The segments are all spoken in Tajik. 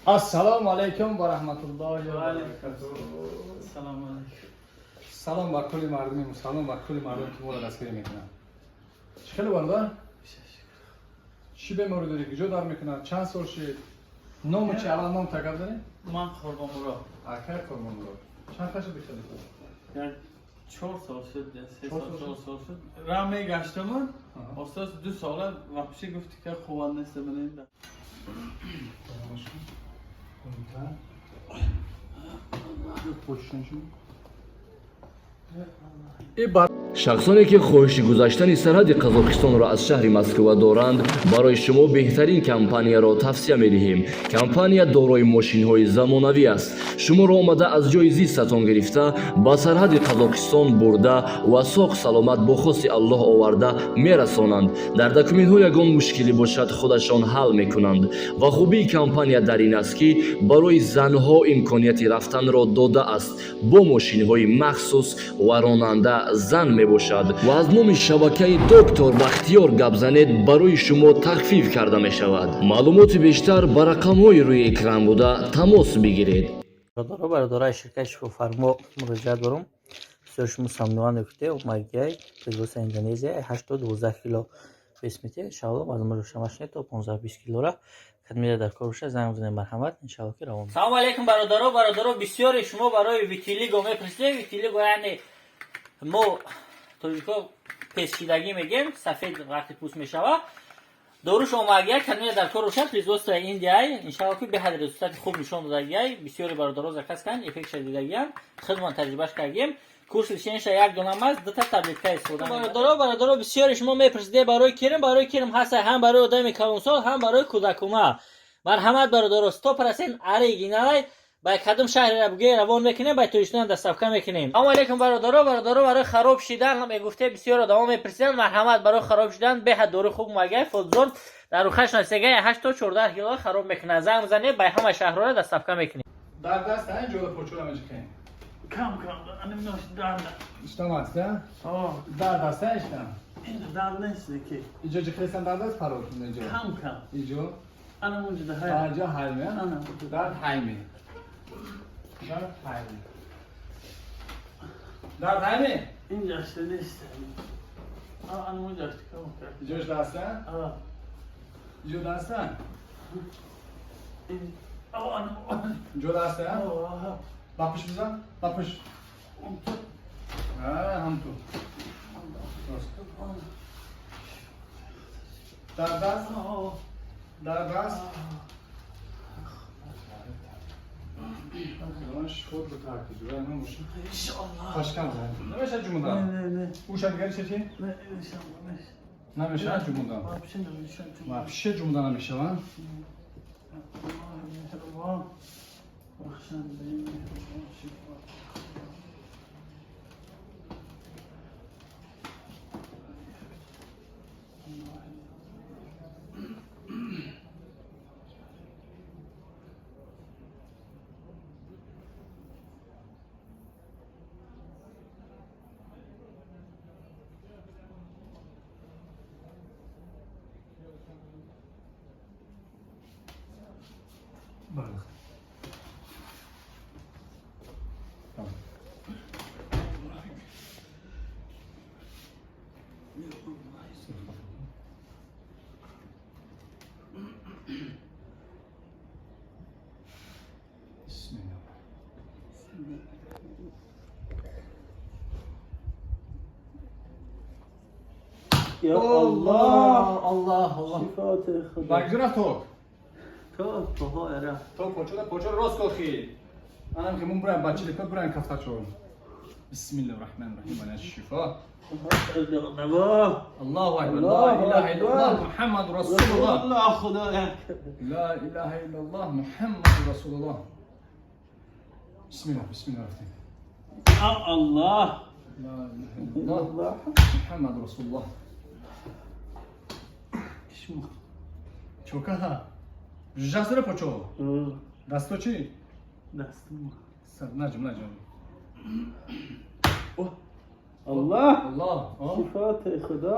Ассалому алайкум ва раҳматуллоҳи ва баракатуҳ. Салом алейкум. Салом ба кулли мардуми мусалмон, ба кулли мардум, ки моро дастгирӣ мекунанд. Чӣ хеле, бародар? Чӣ беморӣ дорӣ? Куҷо дард мекунад? Чанд сол шид? Ному чи? Аввал ном такаб дорӣ? Ман Қурбонмурод. Акай Қурбонмурод. Чанд қашо бихелӣ? Як 4 сол шуд, се 4 сол, сол. 4 сол шуд. Ра мегаштамон, остаз 2 сола вообще гуфти, ки қувват нест менем. Шахсоне ки хоҳиши гузаштани сарҳади Қазоқистонро аз шаҳри Москва доранд, барои шумо беҳтарин компанияро тавсия медиҳем. Компания дорои мошинҳои замонавӣ аст. Шуморо омада аз ҷои зистатон гирифта, ба сарҳади Қазоқистон бурда ва соғ саломат бо хости Аллоҳ оварда мерасонанд. Дар документҳо ягон мушкилӣ бошад, худашон ҳал мекунанд. Ва хубии компания дар ин аст, ки барои занҳо имконияти рафтанро додааст бо мошинҳои махсус ва ронанда зан мебошад. Ва аз номи шабакаи Доктор Бахтиёр гап занед, барои шумо тахфиф карда мешавад. Маълумоти бештар ба рақамҳои рӯи экран буда тамос бигиред. Бародаро, бародараи ширкати Шифофармо муроҷиат дорум. Бисёр шумо самнуан гуфте, омагиай, производство Индонезия, 8 то 12 кило вес мете. Иншалло, возможно, шамашне то 15-20 килора. Кадмида дар кор боша, занг бизанед, марҳамат, иншалло, ки равон. Салому алейкум, бародаро, бародаро, бисёре шумо барои витилиго мепурсед. Витилиго, яъне мо тоҷико песшидагӣ мегем, сафед вақти пӯст мешава. Доруш омагия, кадмида дар кор бошад, производство Индияй, иншалло, ки беҳад результати хуб нишон додагиай. Бисёри бародаро заказ карданд, эффектша дидагиям, худмон таҷрибаш кардем. Курс леченияша як донам аст, дута таблетка истифода. Бародаро, бародаро, бисёри шумо мепурсиде барои кирм, барои кирм ҳаста ҳам барои одами калонсол, ҳам барои кӯдакума. Марҳамат, бародаро, 100% оригиналай. Ба кадом шаҳреро бугӯе, равон мекунем, ба Тоҷикистон доставка мекунем. Салому алейкум, бародаро, бародаро, барои хароб шидан мегуфте, бисёр одамо мепурсиданд. Марҳамат, барои хароб шидан беҳад дору хуб магай, Фолзон дар рухаш насегай, 8 то 14 кило хароб мекунад. Занг бизанед, ба ҳама шаҳрҳоро доставка мекунем. Дар даст ин ҷода почура мечиқем. Кам кам, аним дард. Иштам аст, а? О, Дар даст иштам. ин дард нест ки. Иҷо ҷиқлесан дард аст парот иҷо. Кам кам. Иҷо. Анам унҷа да ҳай. Аҷо ҳайме. Ана. Дард ҳайме. Дард ҳайме. Дард ҳайме? Инҷа нест. А, анам унҷа кам кам. Иҷош даста? А, Иҷо даста? ин а, анам. Иҷо даста? А, Ба пуш бизан? Ба пуш. А, ҳам ту. Рост. Дард аст? Дард аст? Шифо бутар ки ҷура намоши. Иншаллоҳ. Пашкам зан. Намеша Не, ҷумуда. не, не. Уша дигари чӣ? Не, иншаллоҳ, не. Намеша ҷумуда. Вообще намеша. Вообще ҷумуда намешава. Аллоҳ меҳрубон. Бахшандаи меҳрубон, шифо. Бале. Тамом. Бисмиллаҳ. Я Аллоҳ, Аллоҳ, Аллоҳ. Шифоти Худо. Багзура ток. То поҳо ера. То почуда почура рост кохи. Анам ки мун бурам бачилика бурам кафтачо. Бисмиллаҳир раҳмонир раҳим. Ана шифо. Аллоҳу акбар. Ла илаҳа иллаллоҳ Муҳаммад расулуллоҳ. Аллоҳ, Худоя. Ла илаҳа иллаллоҳ Муҳаммад расулуллоҳ. Бисмиллаҳ, бисмиллаҳ рафтем. Аллоҳ. Ла илаҳа иллаллоҳ Муҳаммад расулуллоҳ. Шумо. Чокаха. Жужжасыра почо. Дасто чӣ? Дастум. Наҷум, наҷум. Аллоҳ. Аллоҳ. Шифоти Худо.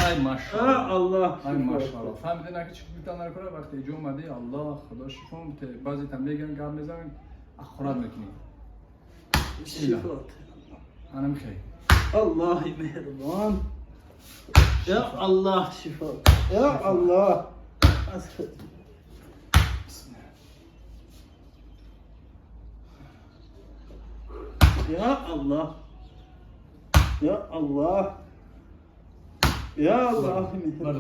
Ай машаллоҳ. Аллоҳ. Ай машаллоҳ. Фаҳмидӣ на ки чӣ гуфтан дар кора вақте иҷо омадӣ Аллоҳ худо шифо бите. Баъзе там меган гап мезананд, ахурат мекунӣ. Шифо. Ана михай. Аллоҳ меҳрубон. Я Аллоҳ шифо. Я Аллоҳ. Аз Я Аллоҳ. Я Аллоҳ. Я Аллоҳ меҳрубон.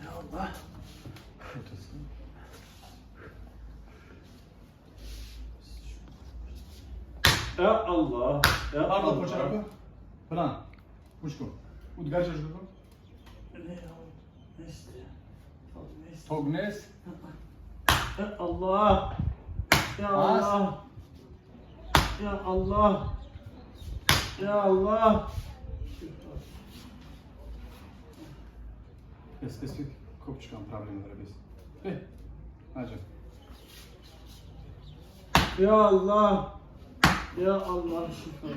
Я Аллоҳ. Я Аллоҳ. Я Пардон, Аллоҳ. почараку. Баланд. Гӯш кун. Ӯ дигар чаш кун. Нест. Нест. Тог нест. Я Аллоҳ. Я Аллоҳ. Я Аллоҳ. Я Аллоҳ. Бес, бес, копчикам проблема дора, бес. Бе. Наҷа. Я Аллоҳ. Я Аллоҳ шифо.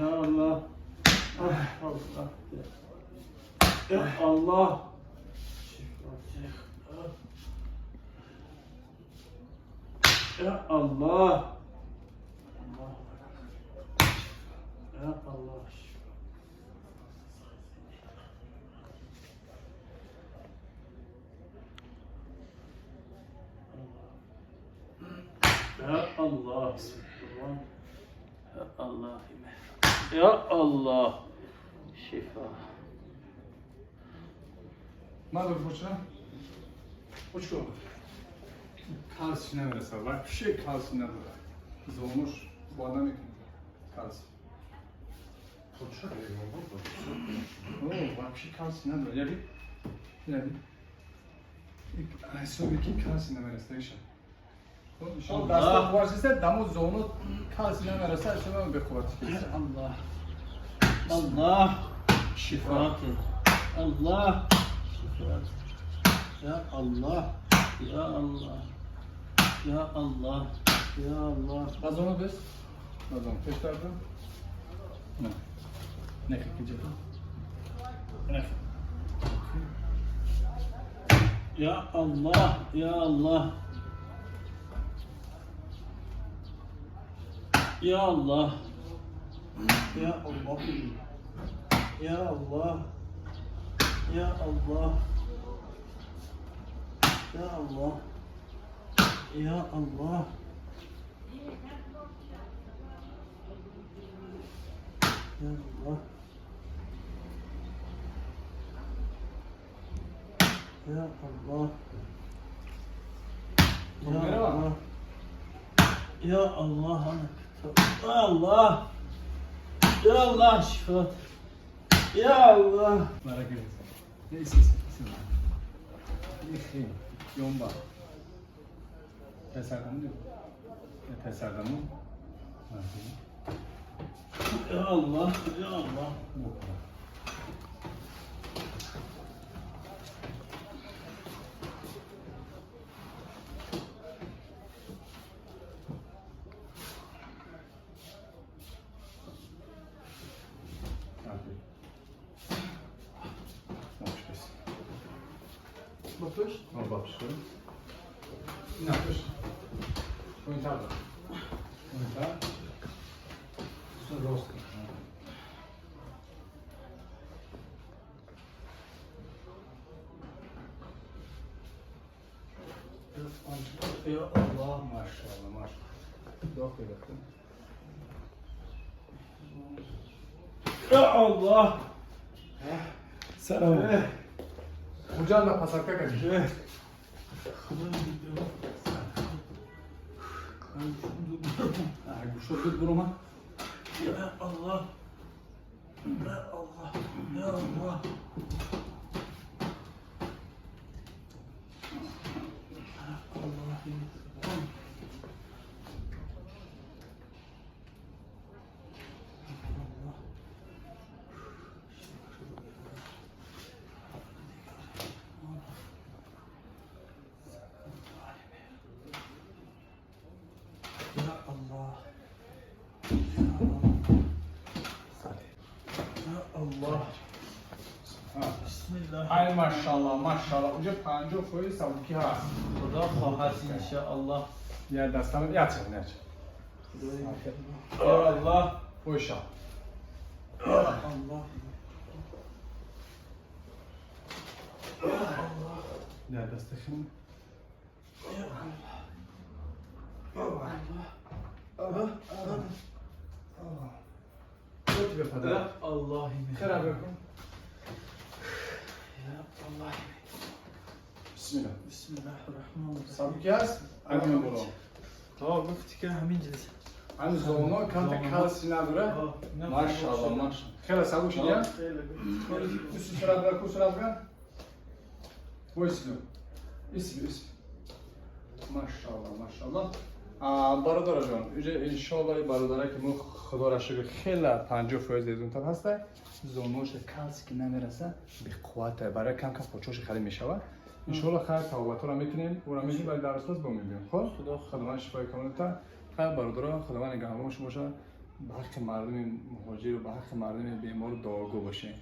Я Аллоҳ. Аллоҳ. Я Аллоҳ. Шифо. Я Аллоҳ. Я Аллоҳ. Я Аллоҳ. Я Аллоҳ. Я Аллоҳ. Шифо. Ман почра. Учко. Калси намераса, вообще калси надора. Зонуш бода мекунад. Калси. О, вообще калси надора. Яби. Яби. Ҳисоби ки калси намераса иша. Хоб, даста қувват даму зону калси намераса, ҳисоби беқувват Я Аллоҳ. Аллоҳ. Шифо. Аллоҳ. Шифо. Я Аллоҳ. Я Аллоҳ. Я Аллоҳ. Я Аллоҳ. Ба зону бес. Ба зону пештар бу. На. Нехи киҷата. Нехи. Я Аллоҳ. Я Аллоҳ. Я Аллоҳ. Я Аллоҳ. Я Аллоҳ. Я Аллоҳ. Я Аллоҳ. Я Аллоҳ. Я Аллоҳ. Я Аллоҳ. Я Аллоҳ. Я Аллоҳ. Я Аллоҳ. Я Аллоҳ шифо. Я Аллоҳ. Баракат. Иси, иси, иси. Ихи, ёмба. Песардаму? Песардаму? Я Аллоҳ. Я Аллоҳ. Бухора. Ба пушт? Ба пушт. На, пушт. Поинтар. Поинтар. Рост. Я Аллоҳ. Машаллоҳ, машаллоҳ. Дохил кун. Я Аллоҳ. Салом. Хуҷанда посадка кардӣ. Гӯшот буд бурома? Я Аллоҳ. Я Аллоҳ. Я Аллоҳ. Я Аллоҳ. Бисмиллоҳ. Ай, машалло, машалло, уже 50% сабукӣ ҳаст. Худо хоҳад, иншоаллоҳ. Я дастам яча, яча. Я Аллоҳ. Ойша. Аллоҳ. Я дастахим. Вот тебе подарок. Я Аллоҳ. Хера бекун. Я Аллоҳ. Бисмилла. Бисмиллоҳир Раҳмонир Раҳим. Сабукӣ ҳаст? Амин боло. То гуфти ки ҳамин ҷинс. Ҳамин зоно камта калси надора. Машалло, машалло. Хела сабук шидия? Усу сурат бира, ку сурат бира. Войсилю. Исилю, исилю. Машалло, машалло. Бародараҷон, уже иншоалло и бародара ки мо худоро шукр хела 50% результат ҳаста. Зоноша калси ки намераса, беқуввата, барои кам кам почоши халӣ мешавад. Иншоалло хайр тавбатора мекунем, ӯра мегим, вале дар асос бо мебинем. Хоб? Худо Худованд шифои комилта. Хайр бародаро, Худованд нигаҳбон шумо бошад. Ба ҳаққи мардуми муҳоҷир ва ба ҳаққи мардуми бемор дуогӯ бошед.